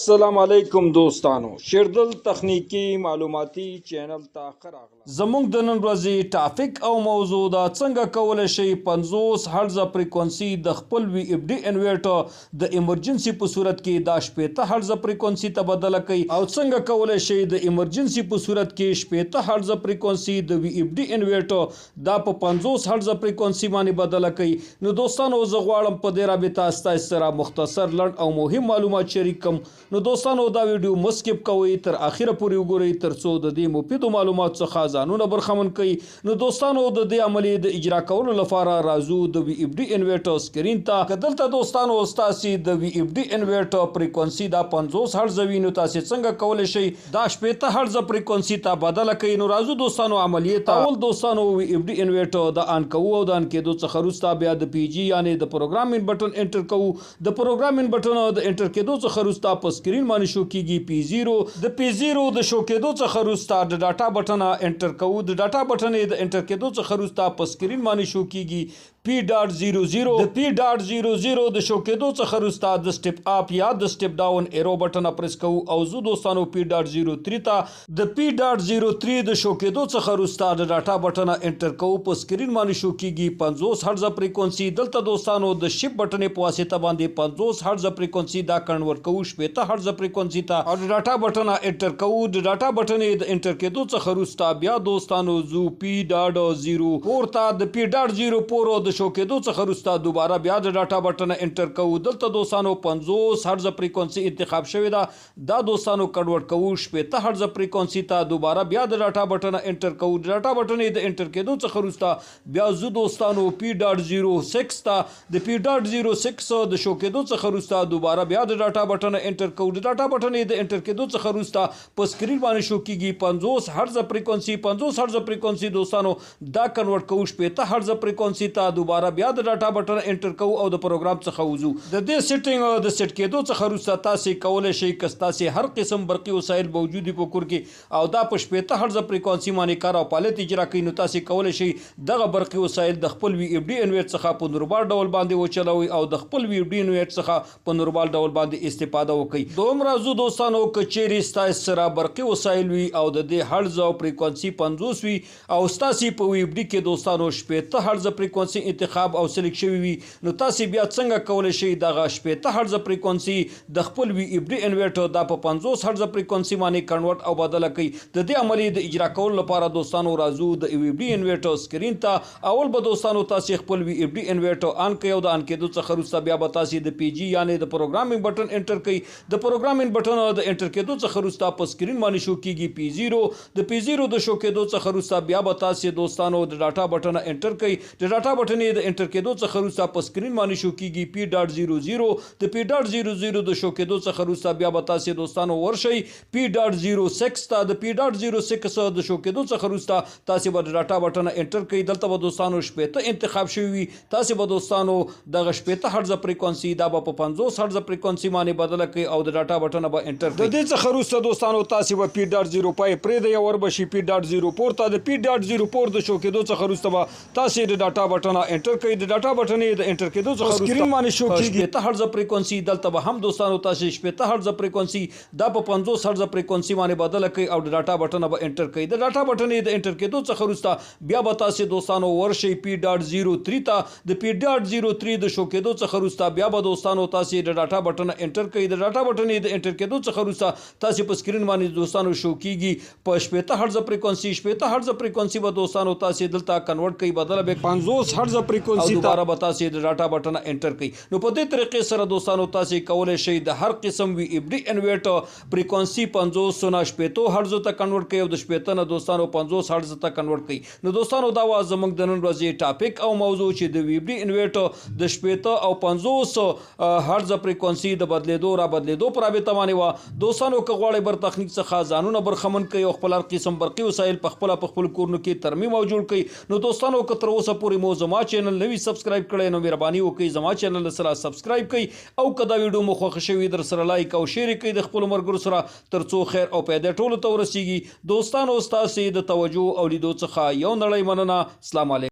السلام علیکم دوستانو، شیردل تخنیکی معلوماتي چینل ته ښه راغلاست. زموږ د نن ورځې ټاپک او موضوع دا څنګه کولی شئ 50 هرزه فریکونسي د خپل وي اف ډي انورټر د ایمرجنسي په صورت کې دا 60 هرزه فریکونسي ته بدله کړئ، او څنګه کولی شئ د ایمرجنسي په صورت کې 60 هرزه فریکونسي د وي اف ډي انورټر دا په 50 هرزه فریکونسي باندې بدله کړئ. نو دوستانو، زه غواړم په دې رابطه ستاسو سره مختصر، لنډ او مهم معلومات شریک کړم. نو دوستانو، دا ویډیو مه سکیپ کوئ، تر اخره پورې وګورئ ترڅو د دې مفیدو معلوماتو څخه ځانونه برخمن کړئ. نو دوستانو، د دې عملیې د اجرا کولو لپاره راځو د وي اف ډي انورټر سکرین ته. که دلته دوستانو ستاسو د وي اف ډي انورټر فریکونسي دا 50 هرزه وي، نو تاسو څنګه کولی شئ دا 60 هرزه فریکونسي ته بدله کړئ؟ نو راځو دوستانو عملیې ته. اول دوستانو، وي اف ډي انورټر د آن کوو او د آن کېدو څخه وروسته بیا د پی جي یعنی د پروګرامینګ بټن انټر کوو. د پروګرامینګ بټن د انټر کېدو څخه وروسته په سکرین باندې شو کیږي پی 0. د پی 0 د شو کېدو څخه وروسته د ډاټا بټن انټر کوو. د ډاټا بټن د انټر کېدو څخه وروسته په سکرین باندې شو کیږي پی ډاټ 00. د پی ډاټ 00 د شو کېدو څخه وروسته د سټیپ اپ یا د سټیپ ډاون ایرو بټن پریس کوو او زه دوستانو پی ډاټ 03 ته. د پی ډاټ 03 د شو کېدو څخه وروسته د ډاټا بټن انټر کوو. په سکرین باندې شو کیږي 50 هرزه فریکونسي. دلته دوستانو د شیپ بټن په واسطه باندې 50 هرزه فریکونسي دا کنورټ کوو 60 هرزه فریکونسي ته او د ډاټا بټن انټر کوو. د ډاټا بټن د انټر کېدو څخه وروسته بیا دوستانو زو پی ډاټ 04 ته. د پی ډاټ 04 د شو کېدو څخه وروسته دوباره بیا د ډاټا بټن انټر کوو. دلته دوستانو 50 هرزه فریکونسي انتخاب شوې ده، دا دوستانو کنورټ کوو 60 هرزه فریکونسي ته. دوباره بیا د ډاټا بټن انټر کوو. د ډاټا بټن د انټر کېدو څخه وروسته بیا زه دوستانو پی ډاټ 06 ته. د پی ډاټ 06 د شو کېدو څخه وروسته دوباره بیا د ډاټا بټن انټر کوو. د ډاټا بټن د انټر کېدو څخه وروسته په سکرین باندې شو کیږي 50 هرزه فریکونسي. 50 هرزه فریکونسي دوستانو دا کنورټ کوو 60 هرزه فریکونسي ته. دوباره بیا د ډاټا بټن انټر کوو او د پروګرام څخه وځو. د دې سیټینګ د سیټ کېدو څخه وروسته تاسو کولی شئ که ستاسو هر قسم برقي وسایل موجود دي په کور کې او دا په 60 هرزه فریکونسي باندې کار او فعالیت اجرا کوي، نو تاسو کولی شئ دغه برقي وسایل د خپل وي اف ډي انورټر څخه په نورمال ډول باندې وچلوئ او د خپل وي اف ډي انورټر څخه په نورمال ډول باندې استفاده وکړئ. دوم راځو دوستانو، که چیرې ستاسو سره برقي وسایل وي او د دې هرزه او فریکونسي 50 وي او ستاسو په وي اف ډي کې دوستانو 60 هرزه فریکونسي انتخاب او سلیکټ شوی وي، نو تاسو بیا څنګه کولی شئ دغه 60 هرزه فریکونسي د خپل وي اف ډي انورټر دا په 50 هرزه فریکونسي باندې کنورټ او بدله کړئ؟ د دې عملیې د اجرا کولو لپاره دوستانو راځو د وي اف ډي انورټر سکرین ته. اول به دوستانو تاسو خپل وي اف ډي انورټر آن کړئ او د آن کېدو څخه وروسته بیا به تاسو د پی جي یعنی د پروګرامینګ بټن انټر کړئ. د پروګرامینګ بټن د انټر کېدو څخه وروسته په سکرین باندې شو کیږي پی 0. د پی 0 د شو کېدو څخه وروسته بیا به تاسو دوستانو د ډاټا بټن انټر کړئ. د ډاټا بټن د انټر کېدو څخه وروسته په سکرین باندې شو کیږي پی ډاټ 00. د پی ډاټ 00 د شو کېدو څخه وروسته بیا به تاسو دوستانو ورشئ پی ډاټ 06 ته. د پی ډاټ 06 د شو کېدو څخه وروسته تاسو به د ډاټا بټن انټر کړئ. دلته به دوستانو 60 انتخاب شوی وي، تاسو به دوستانو دغه 60 هرزه فریکونسي دا به په 50 هرزه فریکونسي باندې بدله کړئ او د ډاټا بټن به انټر کړئ. د دې څخه وروسته دوستانو تاسو به پی ډاټ 05 پرېږدئ او ور به شي پی ډاټ 04 ته. د پی ډاټ 04 د شو کېدو څخه وروسته به تاسو د ډاټا بټن انټر کړئ. د ډاټا بټن د انټر کېدو څخه وروسته سکرین باندې شو کیږي 60 هرزه فریکونسي. دلته به هم دوستانو تاسو 60 هرزه فریکونسي دا په 50 هرزه فریکونسي باندې بدله کړئ او د ډاټا بټن به انټر کړئ. د ډاټا بټن د انټر کېدو څخه وروسته بیا به تاسو دوستانو ورشئ پی ډاټ 03 ته. د پی ډاټ 03 د شو کېدو څخه وروسته بیا به دوستانو تاسو د ډاټا بټن انټر کړئ. د ډاټا بټن د انټر کېدو څخه وروسته تاسو په سکرین باندې دوستانو شو کیږي په 60 هرزه فریکونسي. 60 هرزه فریکونسي به دوستانو تاسو دلته کنورټ کړئ، بدله به 50 هرزه او فریکونسي ته. دوباره به تاسو د ډاټا بټن انټر کړئ. نو په دې طریقې سره دوستانو تاسو کولی شئ د هر قسم وي اف ډي انورټر فریکونسي 50 نه 60 هرزو ته کنورټ کړئ او د 60 نه دوستانو 50 هرزو ته کنورټ کړئ. نو دوستانو، دا وه زموږ د نن ورځې ټاپک او موضوع چې د وي اف ډي انورټر د 60 او 50 هرزه فریکونسي د بدلېدو را بدلېدو پر رابطه باندې وه. دوستانو، که غواړئ بر تخنیک څخه ځانونه برخمن کړئ او خپل هر قسم برقي وسایل په خپله په خپل کورونو کې ترمیم او جوړ کړئ، نو دوستانو که تر اوسه پورې مو زما چینل نه وي سبسکرایب کړی، نو مهرباني وکړئ زما چینل سره سبسکرایب کړئ او که دا ویډیو مو خوښه شوې در سره لایک او شیر کړئ د خپلو ملګرو سره ترڅو خیر او پیدا ټولو ته ورسیږي. دوستانو، ستاسو د توجه او لیدو څخه یو نړۍ مننه. السلام علیکم.